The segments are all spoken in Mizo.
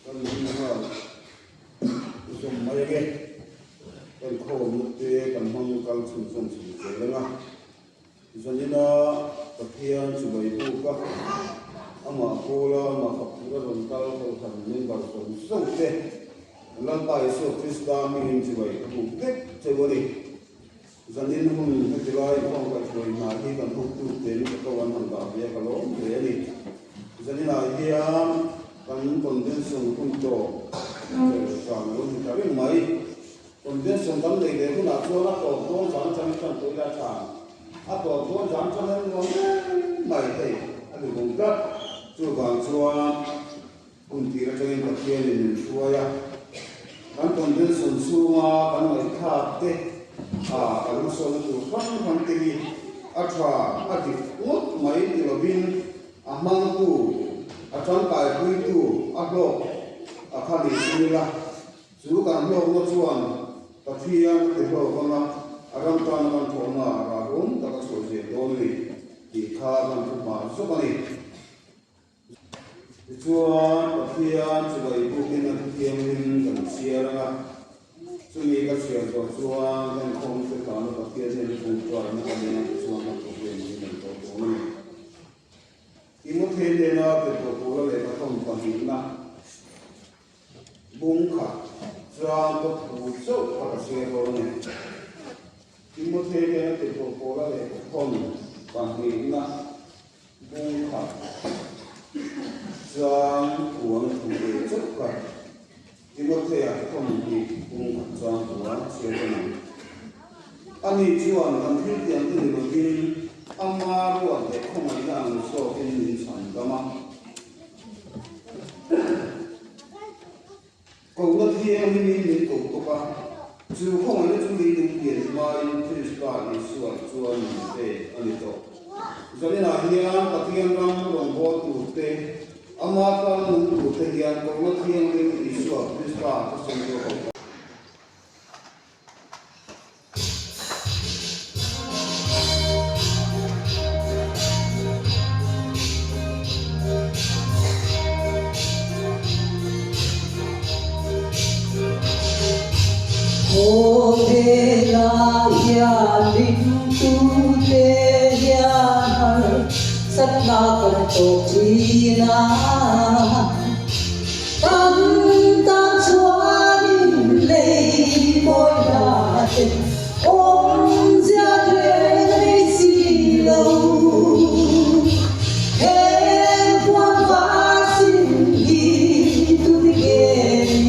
Kan hun nghal zawm mai ange. Kan khawmna te kan hmang kal chhunzawm chhun zel anga. Zanina Pathian chubai buk a, amah pawla amah fak tura rawn kal kohhran member zawng zawng te Lalpa Isua Krista hmingin chubai ka buk vek cheu a ni. Zanin hun heti lai inkhawm kaihhruai hna hi kan hawktu ten ka ko an han dah ve a, ka lawm hle a ni. Zaninah hian kan convention hun tawp ber zan lo ni ta reng mai. Convention kan nei leh hunah chuan a tawp dawn zan atangin tan tawh ila tha. A tawp dawn zan atang hian nuam em mai hei a ni vawng tlat. Chuvang chuan hun tir atangin Pathianin min hruai a, kan convention chhunga kan ngaihthlak te a kan hmasawnna tur hrang hrang te hi a tha a dik ngawt mai ti lovin a hmangtu, a tangkaipuitu, a hlawk a kha ni thung ila. Chu kan hlawkna chuan Pathian a ti hlawk ang a, a ram tana kan thawhna ah rah awm tak a chhuah zel dawn a ni tih kha kan thu hma zawk a ni. Tichuan, Pathian chubai bukin a thuthianghlim kan chhiar ang a, chumi ka chhiar zawh chuan kan khawm te tana Pathian hian a tawngtaina kan en a, tichuan kan program hi kan tawp dawn a ni. Timothea hnena Petro-Paula lehkha thawn pahnihna. Bung khat chuan ka thu chauh kha ka share dawn a ni. Timothea hian a tirhkoh Paula lehkha thawn pahnihna bung khat chuan puan thu ve chauh kha Timothea thawn hi bung khat chuan puan share dawn ang. Ani chuan kan thil tiang te ni lovin ama ruat leh khawngaihna ang zawkin min chhan dam a. Kohna thianghlimin min koh bawk a, chu khawngaihna chu min duh pian hmain Krista Isua chuan min pe a ni tawh. Zaninah hian Pathian ram rawngbâwl turte, ama tan nung turte hian kohna thianghlim Isua Krista ka sawi zawk ang. Khawvelah hian ringtute hian harsatna kan tawk thin a. Kan tan chuanin lei pawina te awmzia reng a nei si lo. Heng huan var sin hi tute nge ni?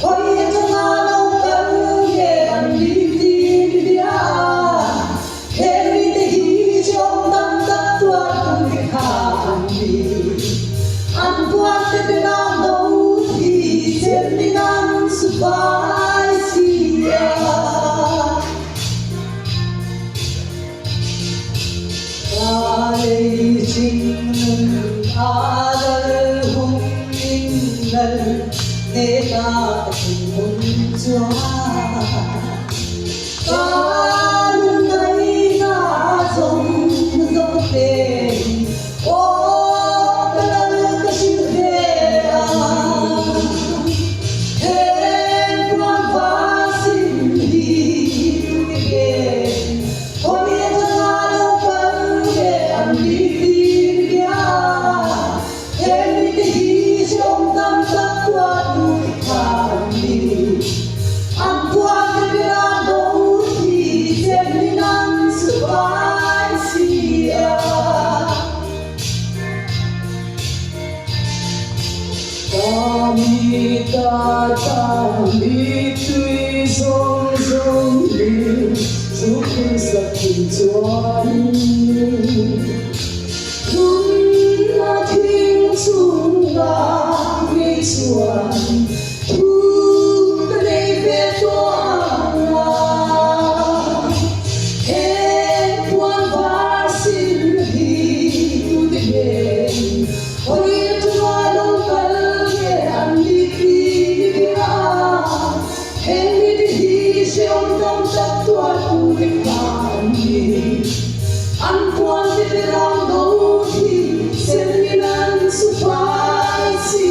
Khawi atanga lo kal nge an ni tih mi bia a? Heng mite hi chawm tam tak tuar tute kha an ni. An puante pe nang do thi chem ni nang su pai si a. Ka lei ching nun a lal hung in lal ne ta ka thin hun chuan. An puan te ber bo hi chem in an su pai si a. Ka mi ta tan mi tui zawng zawng hi chu thil sak thin chuan Thun a thing chungah ngei chuan Thu ka nei ve tawh ang a, heng puan var sin hi tute nge hawi aṭanga lo kal nge an ni tih ni bia a, heng mite hi hrehawm tam tak tuartu te kha an ni. An puan te berang do hi sen min an su fai si.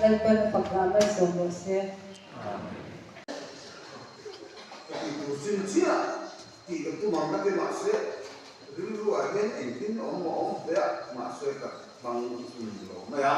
Lalpan fak lah malsawm rawh se. Ka tih tur chin chiah tih ka tum ang ka ti mahse rilru ah hian engtin awm a awm hle a mahse ka hmang hun lo mai a.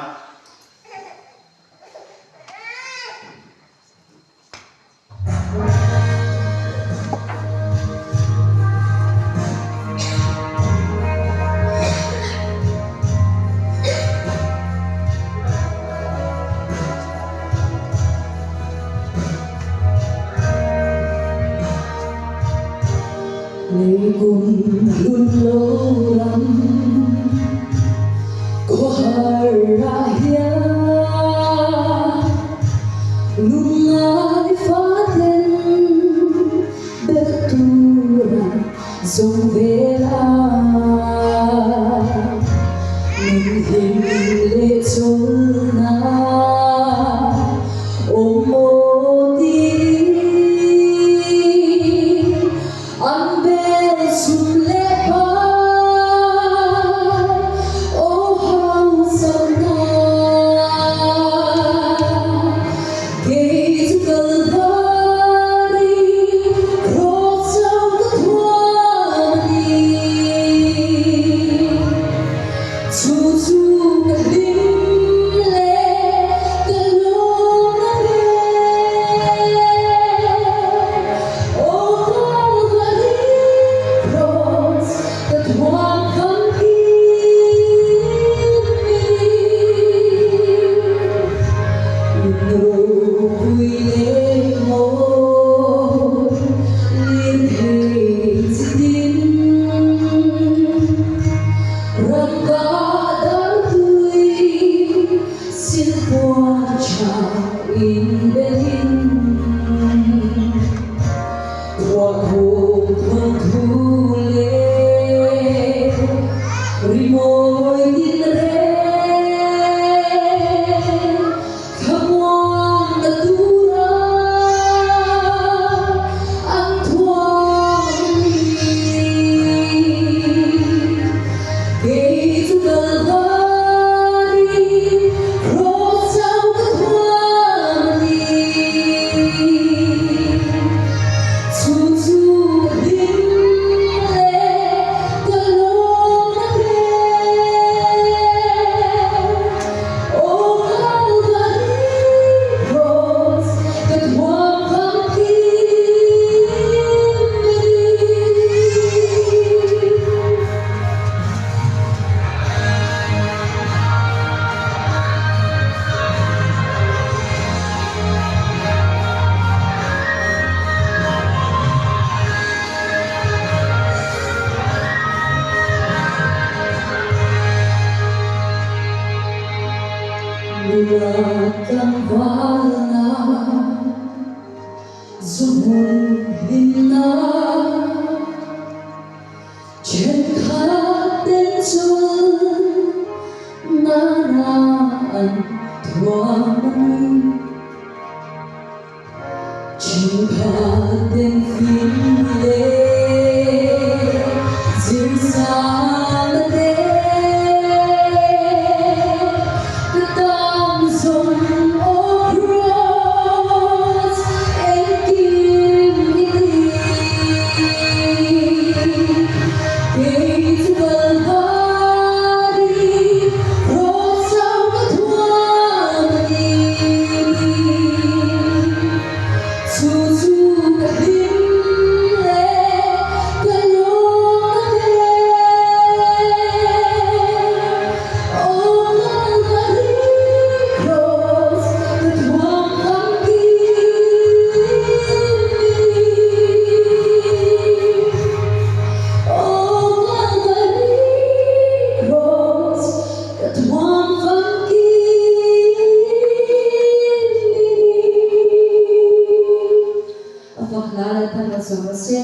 malsawm rawh se.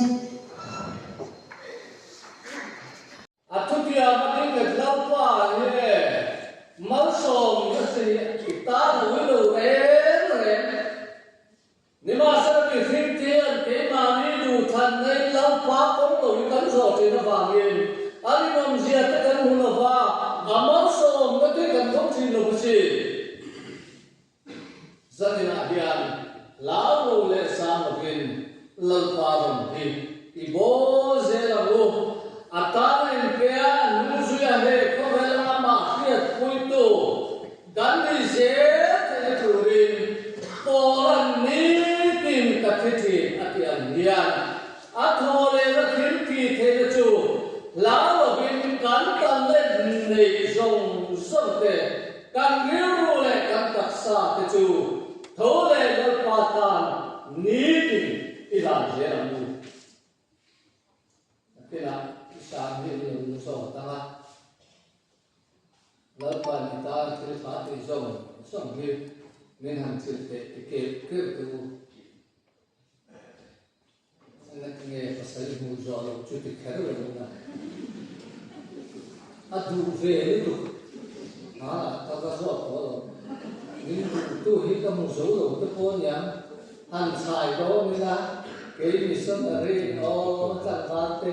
A thutiam a ding nghet Lalpa hi malsawm na chi i tan a ui lo reng reng. Nimahsela mihringte an keimahni duhthlan naiin Lalpa kawng lo hi kan zawh thin avangin a rinawmzia te kan hmu lo va, a malsawmna te kan dawng thin lo a si. Zaninah hian hlau lo leh sang lovin Lalpa rawn hi i bawl zel ang u. A tana inpea nungzuia he khawvel amah hriatpuitu kan ni zel theihna turin Paula'n nitin ka thi thin a tih ang hian a thaw lehna thil tih theihna chu hlau lovin kan talent neih zawng zawng te Kan rilru leh kan taksa te chu tho leh Lalpa tan nitin i dan zel ang u. Nakinah i sang hi an lo lu zawk tang a, Lalpa'n i tan thil tha tih zawng zawng hi min han thil theih ti keuh keuh teh u. Engatinge pasal i hmuh zawh loh chu ti kher lo ila. A duh ve lutuk. Hmanah ka va zawt tawh lo. Min duhtu hi ka hmu zo lo te pawh aniang. Han chhai dawn ila kei missionary aw tlangval te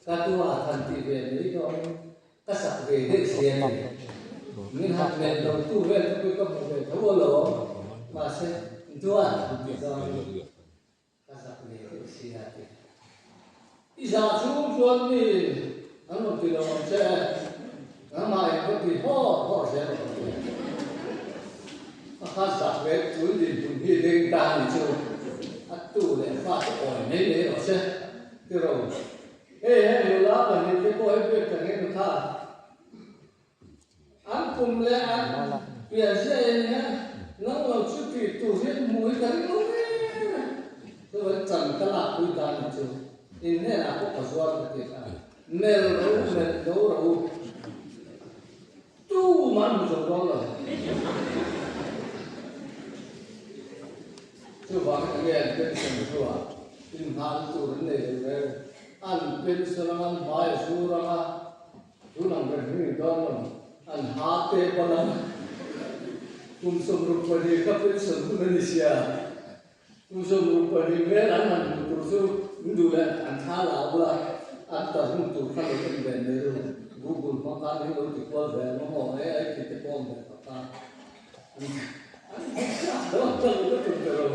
ka duat han tih ve mai dawnin ka sak ve deuh si a ni. Min han melh lo tu vel te pawh hi ka hmu ve tho alawm. Mahse duat han tih dawnin. Ka zak ve deuh si a ti. I zah chhung chuan mi an rawn ti lo ang che, nangmah in ka ti hawr hawr zel ang che. A kha zak ve tun dinhmun hi ding ta ni chu a tu leh fa te awi mai mai rawh se ti ro. Hei heng nula pahnihte pawh hi biak tak in kha An kum leh an pianzia en hian nang lo chu tih tur hi an hmu hi ka ring lo reng a. Chuan chan ka lak pui dan ni chu in hnenah pawh ka zuar ka ti kha. Mel ro mel lo ro tu mah an hmu zo dawn lo. Chuvangin enge an pension hnuah innghan tur an nei lo reng. An pension anga an hmai a sur anga. Tun ang reng hi dawn lo, an ha te pawn a kum 62 ka pension hun a ni sia, kum 62 hmel an han hmuh tur chu min duh leh an thla la bula an tar hun tur kha lo en ve mai ru, Google hmang khan hi lo ti kual ve ang maw e ai ti te pawh an ve tak a, an hmu dawn ta lo lutuk ta lo.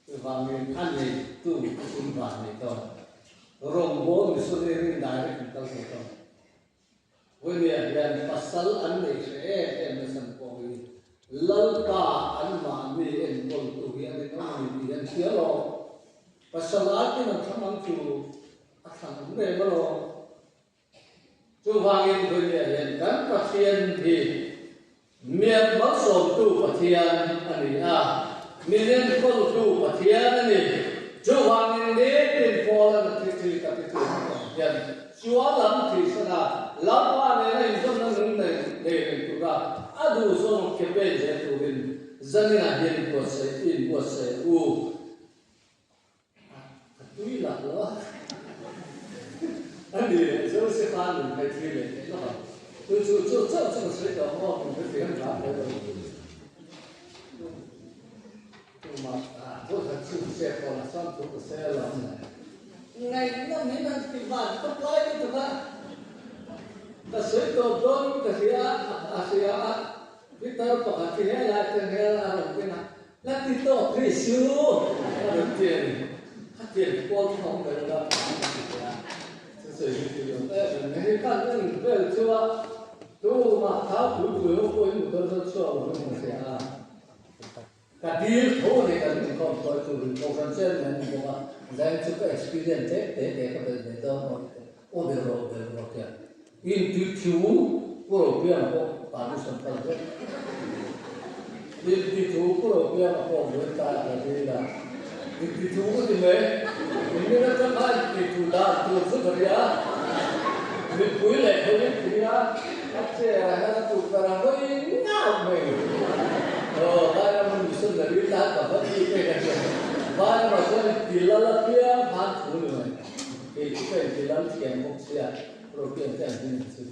Chuvangin a neitu in van nei tawh. Rawngbawl missionary in direct an kal thei tawh. Vawinia hian pasal an nei hre em em nasa pawh hi Lalpa anmahni enkawltu hi a rinawm a ni tih hi an hria alawm. Pasal aiin an thlang ang chu a thlang awm reng alawm. Chuvangin Vawinia hian kan Pathian hi mian malsawmtu Pathian a ni a, min enkawltu Pathian a ni. Chuvangin nitin Paula'n a thi thi ka ti thin ang hian sual lam thihsan a, Lalpa nena inzawmna nung nei nei reng tura a duhzawng ke pen zel turin zaninah hian inbuatsaih inbuatsaih u. A tui lah lo a. A ni leh zo si khan min hmei thli leh theih lawk ang. Chu chu chu chauh chu ka sawi tawh ang aw, min hrethiam hram mai lo. Tumah thu khat chhun che pawh lah chuan thu ka sawi alawm le. Ngaihnawm hi nan ti van tawp lai lutuk a. Ka sawi tawp dawn ka hria a hria a, Peter pakhat hi helai atang hian a rawn keng a. La ti tawk ri su a rawn ti a ni. Khatiang pawl kha awm ve lo a ti ve a. Chu sawi hi ti lo em em mai. Hei khan en vel chu a tumah thau pui pui ho pawhin motor chuan chhuak lo in hmu hria a. Ka dil tho a ni kan inkhawm tawi tur in kohhran chen mai an ni bawk a. Zain chu ka experience te te te ka belh ve dawn aw ti te. Aw bel rawh bel rawh tia in tui thiu pu Ropianga pawh permission kal vek. In ti thu pu Ropianga pawh vawi ta a ka dil a, in ti thu ka ti mai, in min atang kha in ti thu dan tur chu ka ria, mipui leh hawi in ti a, a chair ah hian a tukverh ah hawi ngauh mai. Aw, Vairama missionary tan ka va ti phei ka tia, Vairama chuan. inti lal apiang khan thu ni mai. Kei chu ka inti lal thiam bawk sia, European te an hmin ang chu.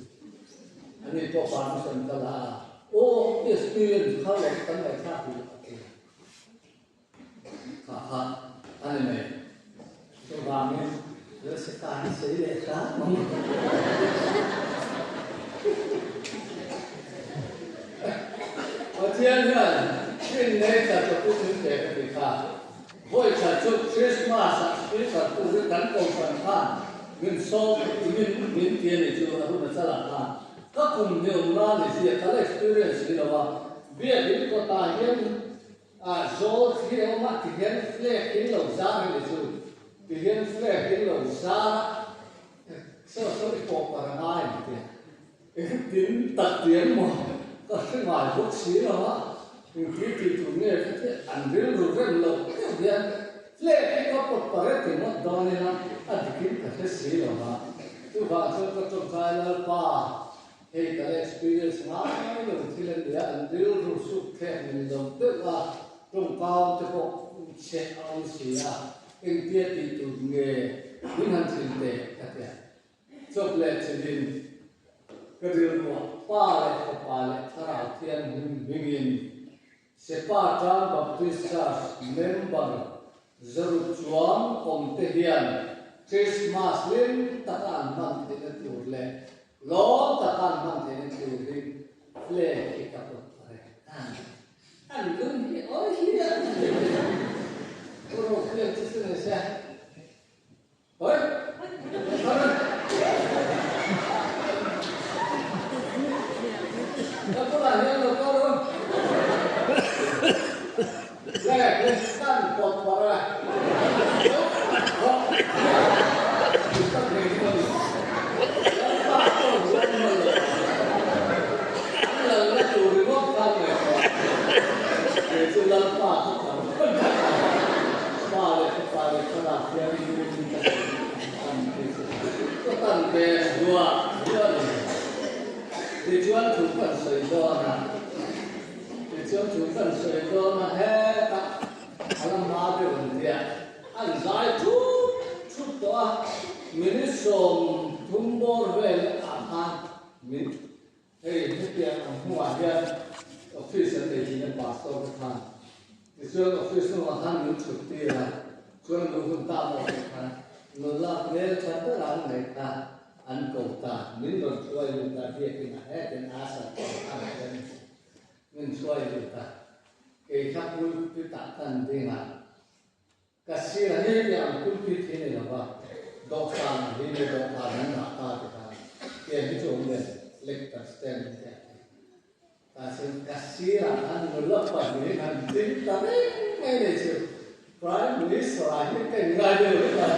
Ani pawh permission ka la a, aw experience kha lo kan ngaihthlak duh a ti. Kha kha a ni mai. Chuvangin Jessica hi sawi leh hram ang. Pathian hian rinne tla tawpin min pe ka ti kha. Vawi khat chu Christmas ah speaker turin kan kohhran khan min sawm min min ti a ni chu a hun a chalah khan ka kum hniam na ni zia ka la experience si lo a, biakin kawtah hian A zawl thli a awm a, ti hian flag in lo zar a ni chu. Ti hian flag in lo zar a, saw saw i pawh par a ngai ang tia. Engtin tak ti an maw? Ka hre ngai bawk si lo a, engtin tih tur nge ka ti an rilru rem lo deuh hian flag hi ka pawt par e ti ngawt dawn ila a dikin ka hre si lo a. Chuvang chuan ka tawngtai Lalpa Hei kan experience ngai lo thil a nia, an rilru suk thlek min lo deuh a, tawngkau te pawh chhe a awm si a, engtia tih tur nge min han thil teh ka ti a. Chawp leh chilhin ka rilruah Pa leh Fapa leh Thlarau Thianghlim hmingin Sepa Tlang Baptist Church member zaruk chuang awm te hian Christmas hlim taka an hman theihna tur leh Lawm tak an hman theihna tur hi flag hi ka pawt thar e. An lung hi awi hian Pu Rofian chu chu ni se. Oi! Thar! Ka bulah hian lo kal rawh. Flag hi kan pawt thar e. Tichuan thu kan sawi dawn a hetah a la hma deuh an tia. An zai thup thup tawh a, minute 30 bawr vel ah khan min hei hetiang ang hnungah hian office an nei thin a pastor te khan tichuan office hnungah khan min thut tir a, chuan lu hun ta maw tih khan nula hmel tha ber an neih kha an ko ta, min rawn hruai lut a biakin ah hetin a sat tawh khan hian min hruai lut a, kei kha pulpit ah kan ding a. Ka sir a hei tih ang pulpit hi ni lova, dawhkan ang hi nge dawhkan an dah ta ti khan tiang hi chu awm ve lecture stand hi tih ang hi. Tah chuan ka sirah khan nula pahnihin han ding ta reng mai nei chu Prime Minister ah hian ka inngai deuh reng a,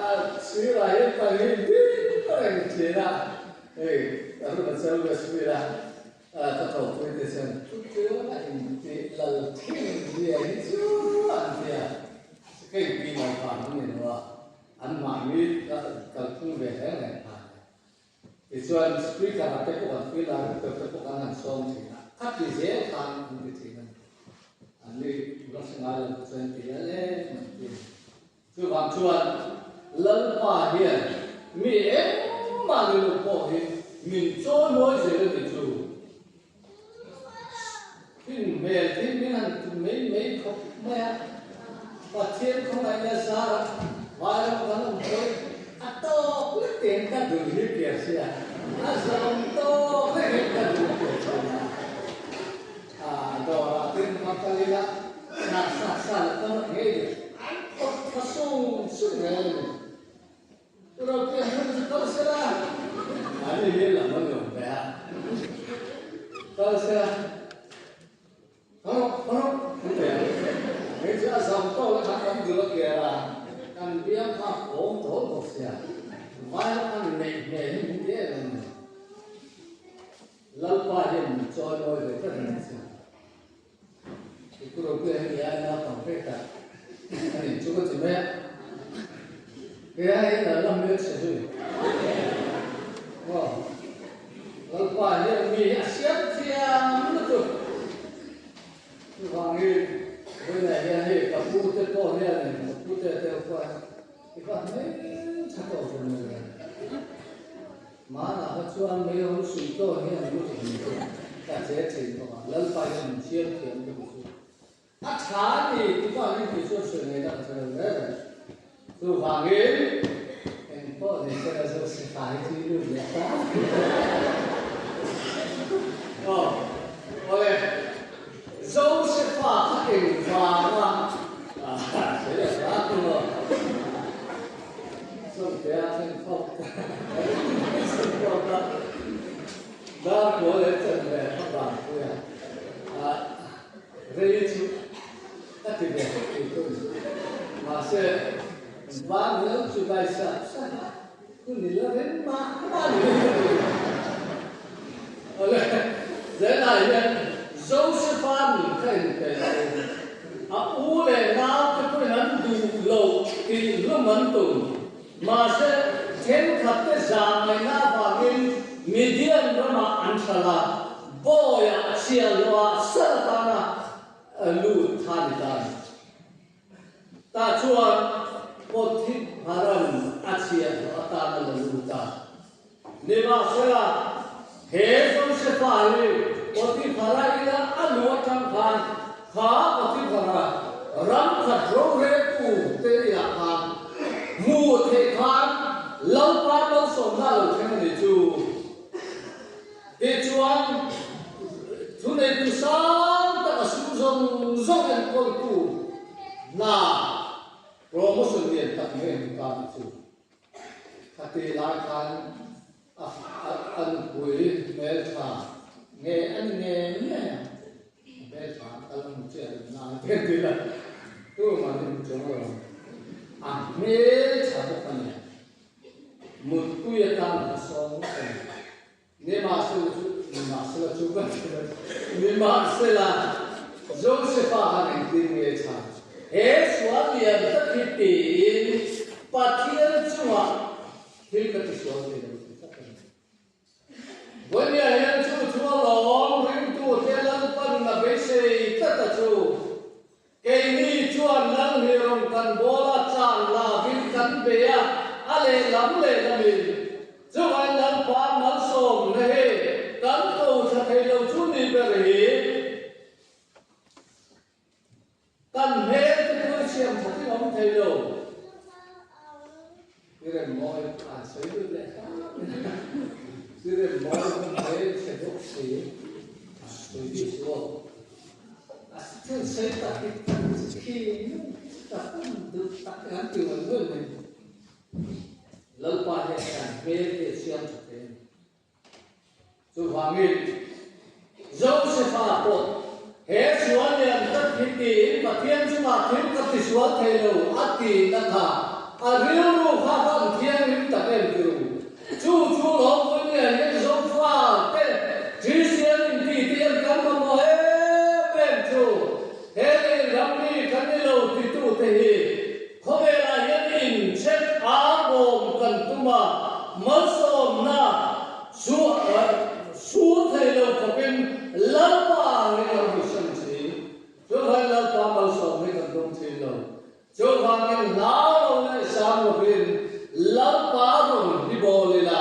a sirah hian pahnihin ding ta reng thin a, hei Arunachal West Villa Ka thawhpui te chuan chutiang a intih lal thin zia hi chu an ti a, kei pi lo vang a ni lo a, anmahni kalphung ve reng reng kha a ni. Tichuan speaker ah te pawh kan feel a, rector te pawh kan han sawm thin a, kha ti zel khan an ti thin a ni. Anni la hre ngai lo te chuan ti lal em an ti a ni. Chuvang chuan Lalpa hian mi engmah ni lo pawh hi min chawimawi zel a ni chu. Thin hmel hi min han ti mai mai khawp mai a, Pathian khawngaihna zarah vairam kan awm chawi a tawk lek tein ka dul hi pian sia, a zawm tawk lek in ka dul pian sia. Dawrah te hma kal ila sa sa sa la tam a ngei le an kawt tha sung sung reng a ni. U Ropuia hmun chu kal sela mahni hi lam a nuam ve a, kal sela harawk harawk an ti ang. Hei chu a zam tawk la khan kan dul a ker a, kan biang kha a kawm tawl bawk sia, vai ho khan neih hmel hi min ti em em a ni. Lalpa hian min chawi mawi ve tlat a ni chu. I pu Ropuia hi nia naupang pek tak a ni chu ka ti mai a. Kei ai hian a la hmel chhe zui. Aw, Lalpa hian mi hi a siam thiam lutuk. Chuvangin vawiinah hian hei ka pu te pawh hian. chuan meihawl suih tawh hian lu thin chu ka che thin bawk a, Lalpa hian min siam thiam ka ti chu. A tha a ni ti pawh an intih chuan sawi ngaihna ka hre lo reng reng. Chuvangin eng pawh ni se la Josefa hi chu i lut leh ta. Aw, awle, Josefa kha engvanga sawi leh ta ang aw. Sawmtea thlen khawp a, Darkual leh Chanve kha vanpui a. Rei chu ka ti ve hlek thei thung. Mahse, van lo chu vai sap sap a, hun i la reng mah mah ni ka ti. Awle, zelah hian Josepha nun kha inpe lo. A u leh nau te pawhin an duh lo tih hlum an tum. Mahse, thenkhat te zah ngaihna avangin Midian ramah an hralh a, bawiah chhiahhlawhah sal atana lut kha a ni ta a ni. Tah chuan Potipharan a chhiahhlawh atana la lut a. Nimahsela, he Josefa hi Potiphara ina a lu atang khan kha Potiphara ram khat roreltu te inah khan hmuh theih khan Lalpa malsawmna a lo thleng a ni chu. Tichuan, thuneitu sang taka sum zawng zawng enkawltu hna promotion lian tak mai a hmu ta a ni chu. Khati lai khan a nupui hmeltha nge a ni nge nge a, a hmeltha an kal a hmu chiah lo na a ti tir a, tumah ni hmu chuang lo ang, a hmeltha bawk a nia, mutpui atan ka sawm ngawt a ni. Nimahsela chu, nimahsela chu ka ti lo, nimahsela Josefa khan engtin nge chhan? He sual lian tak hi tiin Pathian chungah thil ka ti sual thei lo ti tlat a ni. Vawinia hian chu thu alawm ringtute Lalpan a beisei tlat a chu. Keini chuan Lalhnirawng kan bawla chan lavin kan bei a, a lehlam lehlamin chuvain Lalpa malsawmna hi kan ko tha thei lo chu ni ber hi kan hmel te pawh siam thatin a awm thei lo. I remmawi an sawi lut leh hlauh mai a, i remmawi hun hmel chhe bawk si a sawi bik chu aw. A thil sawi tak hi khi tak duh tak an ti ngawih ngawih mai. Lalpa hian kan hmel hi a siam tha thei a ni. Chuvangin, Josefa pawh he sual lian tak hi tiin Pathian chungah thil ka tisual thei lo a tihna kha a rilru kha a van thianghlim tak em ti ru. Chu chu lawmpui nia hian Zofa te Kristian inti te hian kan mamawh em em chu he lei ram mi kan ni lo titute hi Khawvelah hian inchhet arbawm kan tum a, malsawmna chu sur thei lo khawpin Lalpa angin an hmuhsan thin. Chuvangin Lalpa malsawm hi kan tum thin lo. Chuvangin hlau lo leh sang lovin Lalpa rawn hi bawl ila,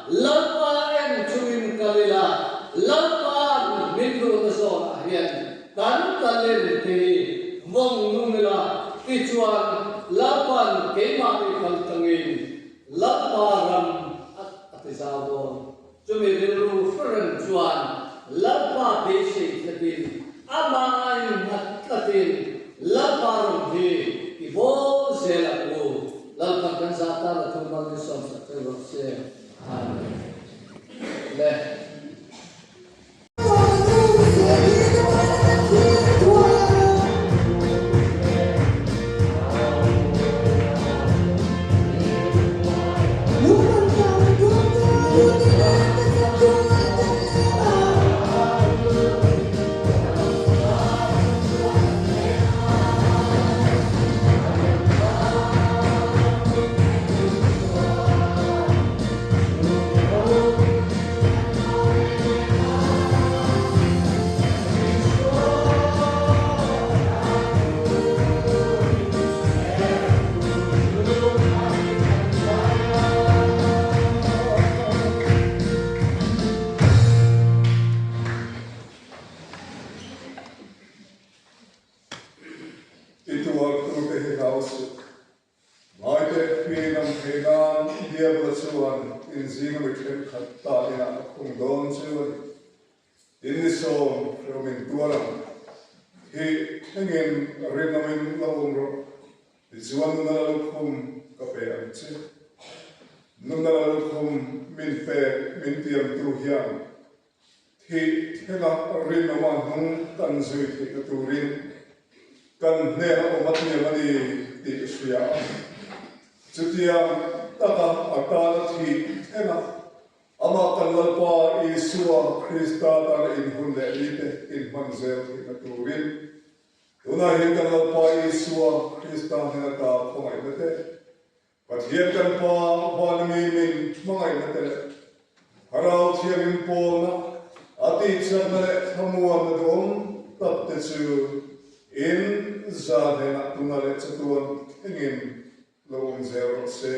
Lalpa en chungin kal ila, Lalpa'n min duhna zawnah hian Kan talent te hi vawng nung ila tichuan Lalpa'n keimahni kal tangin Lalpa ram a ti zau dawn. Chumi rilru hre reng chuan Lalpa beisei thlatin amah a innghat tlatin Lalpa ram hi i bawl zel ang u. Lalpa'n kan zah tan a thu mal ni sawmsak thei rawh se. Amen. Le. I tuar turte hi hlau suh. Ngaite hri ngam theih nan Diabla chuan in zinga mi thenkhat ta inah a khung dawn chu a ni. In ni sawm hrehawm in tuar ang. Hi thlengin rinawmin lo awm rawh. Tichuan nuna la lukhum ka pe ang che. Nuna la lukhum min pek min tiamtu hian thih thlenga rinawma hnung kan zui theihna turin kan hnena awm a tiam a ni tih ka hria a. Chutiang taka a tana thih thlenga amah kan Lalpa Isua Krista tana inhun leh mite inhman zel theihna turin Tunah hian kan Lalpa Isua Krista hnen ata khawngaihna te, Pathian kan Pa Vanami min hmangaihna te leh Thlarau Thianghlim pawlna a tihchakna leh thlamuanna duhawm tak te chu in za hnenah tuna leh chatuan thlengin lo awm zel rawh se.